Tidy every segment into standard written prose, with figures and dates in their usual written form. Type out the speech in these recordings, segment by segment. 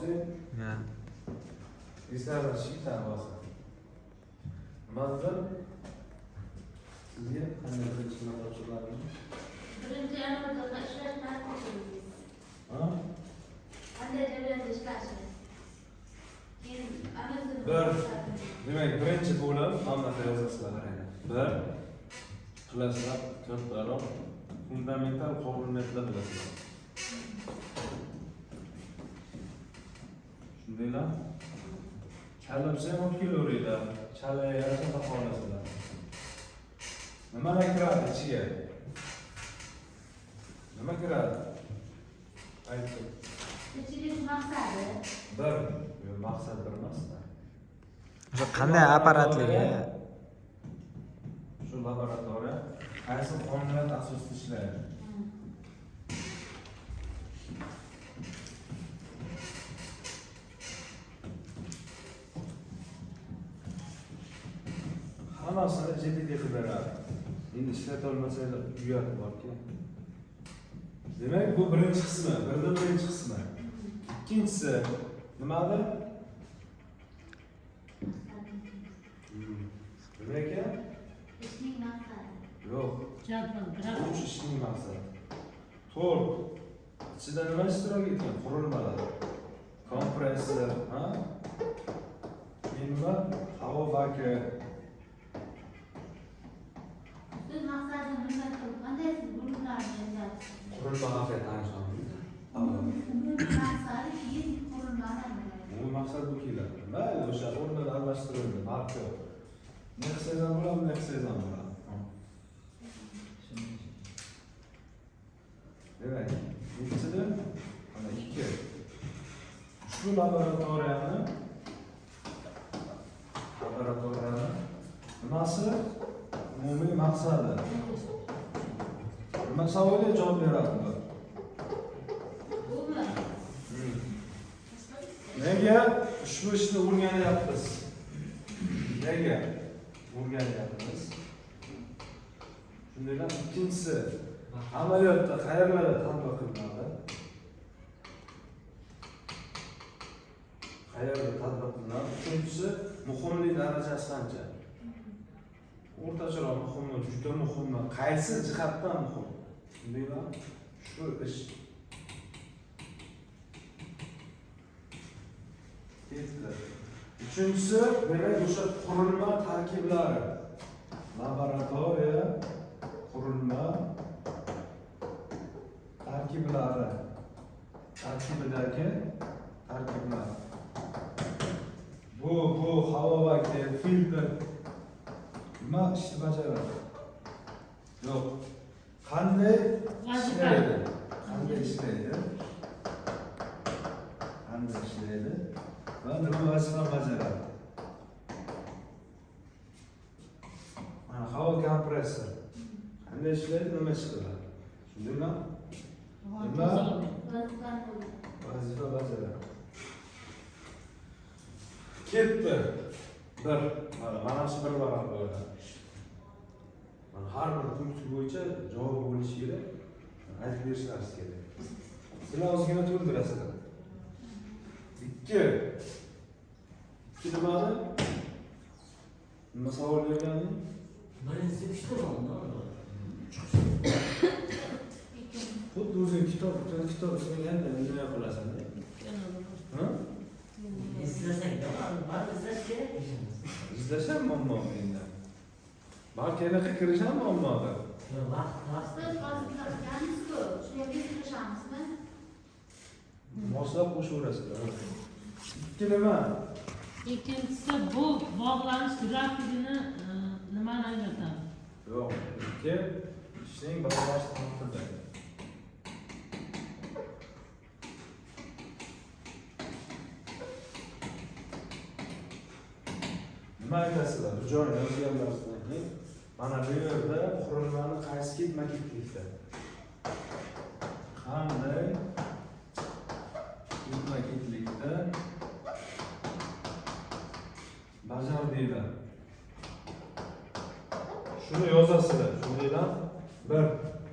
Bosding. Ha. Eslardan shitani bosdi. Nima dedim? Sizga qanday birinchi nima topshiriladimi? Birinchi amalda ishlash tartibingiz. Ha? Qanday jarayonda ishlashingiz. Keyin analizini Bir. Demak, birinchi bo'lim hamma yozasizlar qaranglar. Bir qilasizlar kattaroq fundamental qobiliyatlar bilasizlar. Shundaylar. Chala bo'lsa ham olib kelaveringlar. Chalaga yarasha baholasizlar. Nimalar kiradi ichiga? Nima kiradi? Aytdim. Tekshirish maqsadi. Bir. Yo'q, maqsad bir emas-da. O'sha qanday apparatligi? Shu laboratoriya qaysi qonuniyat asosida ishlaydi? Hammasini jiddiy qilib beradi. Endi ishlata olmasanglar uyat borki. Demak, bu birinchi qismi, birda birinchi qismi. Ikkinchisi nimadir? Nima ekan? Ishning maqsadi. Yo'q. Jadval, grafik. Uch ishning maqsadi. To'rt. Ichida nima ishtirok etgan? Qurilmalar. Kompressor, ha? Keyin nima? Havo baki. Siz maqsadini bilmay turib qanday siz bo'limlarni yozasiz? Qurilma xavfiyat tanishamiz. Umumiy maqsadi keyin qurilmani aniqlaydi. Umumiy maqsad bu keladi. Mayli, o'sha o'rnini almashtirildi, farqi yo'q. Ne qilsangiz ham bo'ladi, ne qilsangiz ham bo'ladi. Demak, nechida? Mana ikki. Ushbu laboratoriyani nimasi? Umumiy maqsadi. Nima savolga javob beradi bu? Bumi? Nega ushbu ishni o'rganyapmiz? Nega o'rganyapmiz? Shundaydan ikkinchisi, amaliyotda qayerlarda tatbiq qilinadi? Qayerda tatbiq qilinadi? Uchinchisi, muhimlik darajasi qancha? O'rtacharoq muhimmi, juda muhimmi, qaysi jihatdan muhim? Shundaymi? Shu ish ketdi. Uchinchisi, demak, o'sha qurilma tarkiblari. Laboratoriya qurilma tarkiblari. Tarkibidagi tarkiblar. Bu havo baki, filtr nima ishni bajaradi? Yo'q. Qanday Vazifa. ishlaydi? Qanday ishlaydi? Qanday ishlaydi? Va nima vazifa bajaradi? Mana havo kompressor. Qanday ishlaydi, nima ish qiladi? Tushundingmi? Nima Vazifani qo'yadi. vazifa bajaradi? Ketdi. Bir. Mana shu bir varaq bo'ladi. Mana har bir punkt bo'yicha javob bo'lishi kerak. Aytib berishlaringiz kerak. Sizlar ozgina to'ldirasizlar. Ikki. Ikki nimani? Nima savol berganding? Birinchisi uchta bo'ldi. Xuddi o'zing kitob ishlaganda nima qilasan-da? Ha? Izlasang, baribir izlash kerak. Izlash ham muammo endi. Balki anaqa kirish ham muammodir. Yo'q, vaqt, vaqt. Siz hozir qilgansiz-ku, shunga biz kirishamismi? Moslab qo'shaverasizlar. Ikki nima? Ikkinchisi bu bog'lanish grafigini nimani anglatadi? Yo'q, ikki ishning baholash tartibi. Nima aytasizlar? Bu joyni yozganlaringizdan keyin mana bu yerda qurilmani qaysi ketma-ketlikda qanday ketma-ketlikda bajardinglar? Shuni yozasizlar. Shundaydan bir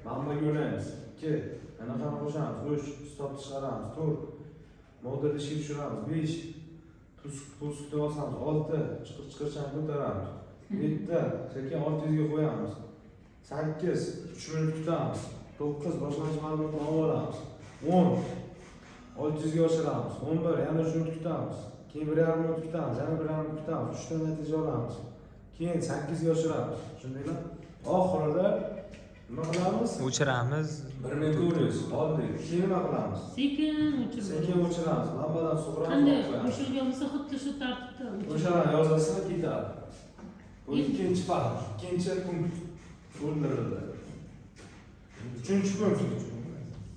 manbaga ulaymiz. Ikki, anaqani qo'shamiz. Uch, hisob chiqaramiz. To'rt, Modulni ishga tushiramiz. 5. Pulsni bosamiz. 6. Chiqir-chiqirchani ko'taramiz. 7. Sekin 600 ga qo'yamiz. 8. 3 minut kutamiz. 9. Boshlang'ich ma'lumotni olib olamiz. 10. 600 ga oshiramiz. 11. Yana 3 minut kutamiz. Keyin 1,5 minut kutamiz. Yana 1,5 minut kutamiz. 3 ta natija olamiz. Keyin 8 ga oshiramiz. Tushundingmi? Oxirida nima qilamiz? O'chiramiz. 1400 oldik. Keyin nima qilamiz? Sekin o'chirib. Sekin o'chiramiz. Lambadan sug'uramiz. Qanday olib qo'yamiz. qo'shilgan bo'lsa, xuddi shu tartibda o'chirib. O'shalarni yozasizlar, ketadi. Bu ikkinchi fahm, ikkinchi punkt to'ldirildi. Uchinchi punkt.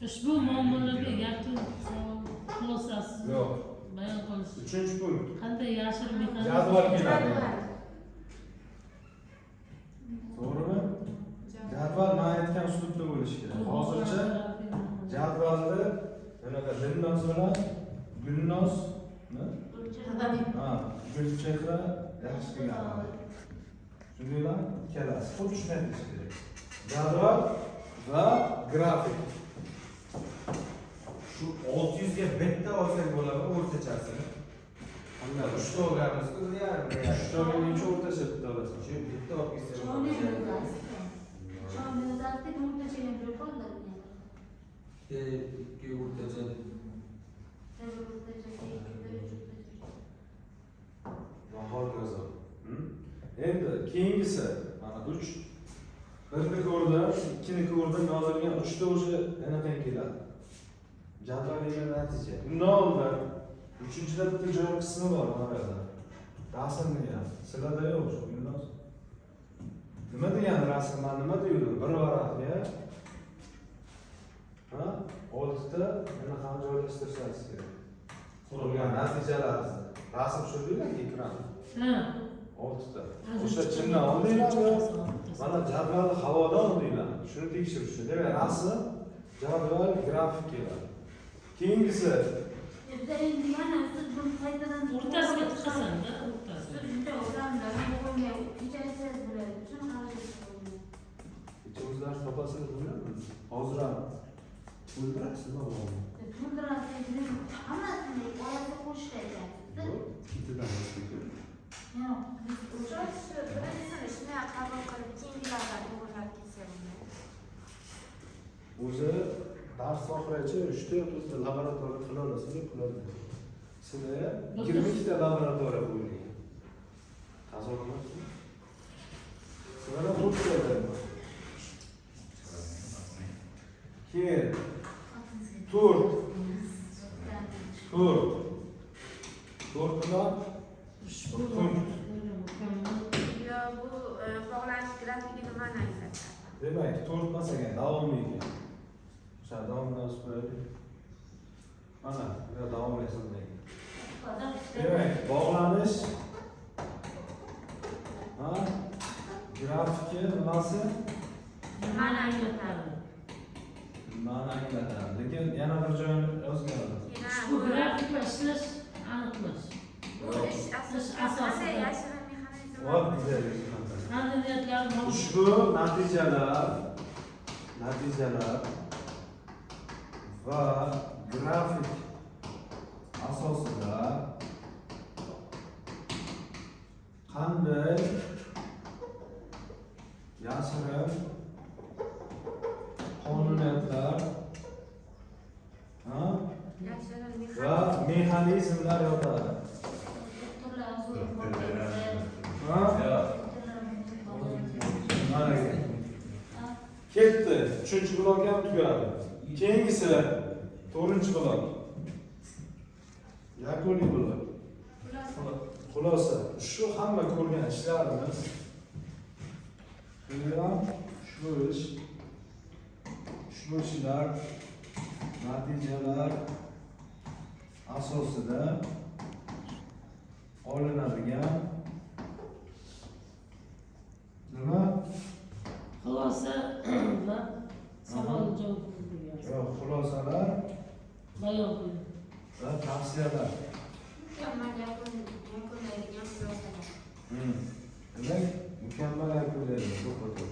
Ushbu muammolarga yakun savol xulosasi Yo'q. bayon qilish. Uchinchi punkt. Qanday yashirin mexanizm? Jadval keladi. To'g'rimi? Jadval men aytgan uslubda bo'lishi kerak. Hozircha jadvalni bunaqa Dilnoz bilan Gulnozni, ha, Gulchehra yaxshi qilgan. Tushundinglarmi? Ikkalasi xuddi shunday qilish kerak. Jadval va grafik. Shu 600 ga bitta olsak bo'ladimi o'rtachasini? Qanday? Uchta olganmiz-ku, bir yarim, bir yarim. Uchta olganingcha o'rtacha bitta olasan. Shu bitta olib ketsak Cho'ni bo'ladi. yozasiz. Cho'ni yozasiz, o'rtacha ham berib qoldi. Ikki o'rtacha. Bir o'rtacha, ikki, uch o'rtacha. Va hokazo. Endi keyingisi mana 3. Birni ko'rdim, ikkini ko'rdim, yozilgan uchta уже anaqa keladi. Jadval degan natija. Undan oldin uchinchida bitta joy qismi bor mana bu yerda. Rasm degan. Sizlarda yo'q shu, Gulnoz. Nima degani rasm? Man nima deyildi? Bir varaqga, ha? Oltita anaqani joylashtirishingiz kerak. Qurilgan natijalarni. Rasm tushundinglar ekran. Ha. Oltita. O'sha chindan oldinglar yo mana jadvalni havodan oldinglar. Shuni tekshirish uchun. Demak, rasm, jadval, grafik keladi. Keyingisi Bizda endi yana siz buni qaytadan O'rtasiga tiqasan-da, o'rtasiga. Siz bunday odamlar bugunga kechasiz bo'ladi. Shuni xarajat bo'ladi. Kecha o'zlari topasizlar bo'ladimi? Hozir ham o'ldirasizmi buni? To'ldirasiz, hammasini orasiga qo'shib aytasiz. Yo'q, ketidan o'tdi. Yo'q, biz O'sha shu birinchisini shunday qabul qilib, keyingilardan to'g'irlab ketsa bo'lmaydi. O'zi dars oxirigacha 3 ta 4 ta laboratoriya qila olasizlar, qiladi. Sizlar 22 ta laboratoriya qo'yilgan. Tasavvur qilasizmi? Sizlar ham 4 ta. Keyin to'rt, to'rt, to'rt bilan Ushbu Punkt. mukammal Yo, bu bog'lanish grafigi nimani anglatadi? Demak, to'rt emas ekan, davomli ekan. O'sha davomdan yozib qo'yaylik. Mana, bu yerda davom hisoblangan. Demak, bog'lanish, ha, grafiki nimasi? Nimani anglatadi? Nimani anglatadi? Lekin yana bir joyini yozganman. Keyin Ushbu grafik va ishlash aniqlash. Bu ish Ish asosida asosida. qanday yashirin mexanizmlar Vot güzel. Qanday niyatlar mavjud? Ushbu natijalar va grafik asosida qanday yashirin qonuniyatlar, ha, Yashirin va mexanizm. mexanizmlar yotadi? Doktorlar zo'r bo'ladi. Ha? Yo'q. Mana ketdi. Uchinchi blok ham tugadi. Keyingisi to'rtinchi blok. Yakuniy blok. Xulosa. Shu hamma ko'rgan ishlarimiz, shu ish, ushbu ishlar, natijalar asosida olinadigan nima? Xulosa va savol javob degan. Yo'q, xulosalar Bayon qiling. Va tavsiyalar. Mukammal yakunlaydigan xulosalar. Demak, mukammal yakunlaydi. To'xta.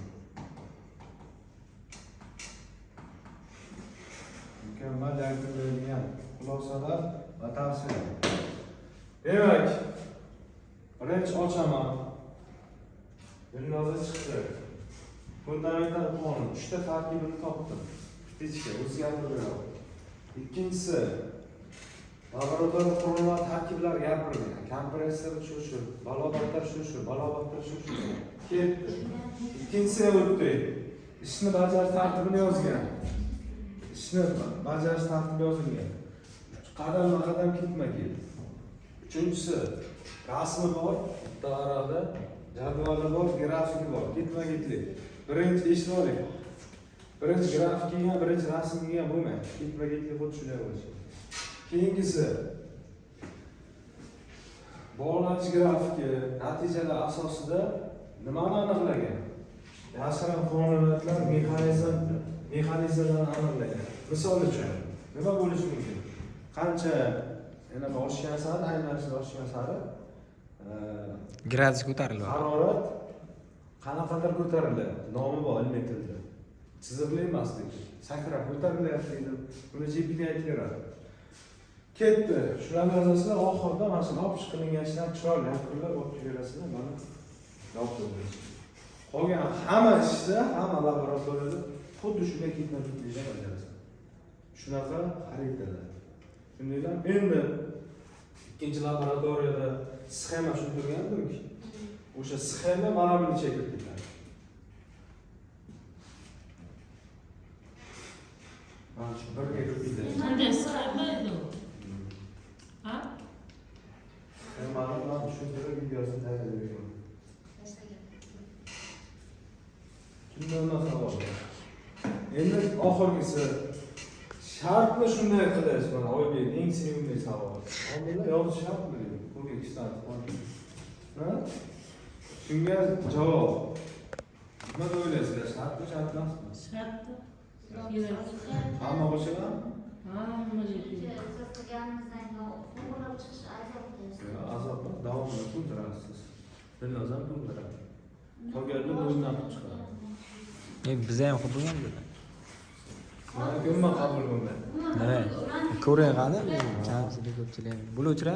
Mukammal yakunlaydigan xulosalar. Va tavsiya. Demak, birinchi ochaman. Dilnoza chiqdi. Fundamental qonun uchta tarkibini topdim. Птичка o'zi gapirib. Ikkinchisi, laboratoriya qurilma tarkiblari gapirilgan. Kompressor shu shu, balobatlar shu shu, balobatlar shu shu. Ketdi. Ikkinchisiga o'tdik. Ishni bajarish tartibini yozgan. Ishni bajarish tartibi yozilgan. Qadamma qadam ketma-ket. Uchinchisi, rasmi bor, bitta arada jadvali bor, grafiki bor, ketma-ketlik. Birinchi eshitib oling. Birinchi grafik kelgan, birinchi rasm kelgan bo'lmaydi. Ketma-ketlik xuddi shunday bo'lishi. Keyingisi, bog'lanish grafiki natijalar asosida nimani aniqlagan? Yashirin qonuniyatlar mexanizmlarni aniqlagan. Misol uchun, nima bo'lishi mumkin? Qancha yana oshgan sari, aylanishlar oshgan sari Gradus ko'tariladi. Harorat qanaqadir ko'tariladi. Nomi bor ilmiy tilda. Chiziqli emas lekin. Sakrab ko'tarilyapti deydi. Buni GPT aytib beradi. Ketdi. Shularni yozasizlar, oxirida mana shuni olib qilingan ishlar chiroyli yakunlab olib berasizlar, mana javob berasiz. Qolgan hamma ishda, hamma laboratoriyada xuddi shunday ketma-ketlikda bajarasiz. Shunaqa xaritalar. Shundaylar. Endi ikkinchi laboratoriyada sxema tushuntirgandim-ki, o'sha sxema mana buni ichiga kirib ketadi. Mana shu birga kirib ketadi. Qanday sxema edi u? Ha? Sxemani man tushuntirib videosini tayyorlab beraman. Shundan savol. Endi oxirgisi, shartmi shunday qilish? Mana Oybek eng sevimli savol. Oldinda yozish shartmi deydi. Qo'lga ikkita Ha? Shunga javob. Nima deb o'ylaysizlar? Shartmi, shart emasmi? Shartda. Kerak. Hamma qo'shiladimi? Hamma yerga. Siz qilganimizdan keyin to'g'rilab chiqish azobda. Yo'q, azob emas, davomini to'ldirasiz. Dilnoz ham to'ldiradi. Qolganini o'zidan qilib chiqadi. Biz ham qilib bo'lganmiz. Umuman qabul bo'lmaydi. Nima? Ko'ring qani, kamchilik ko'pchilik. Bular o'chiradi.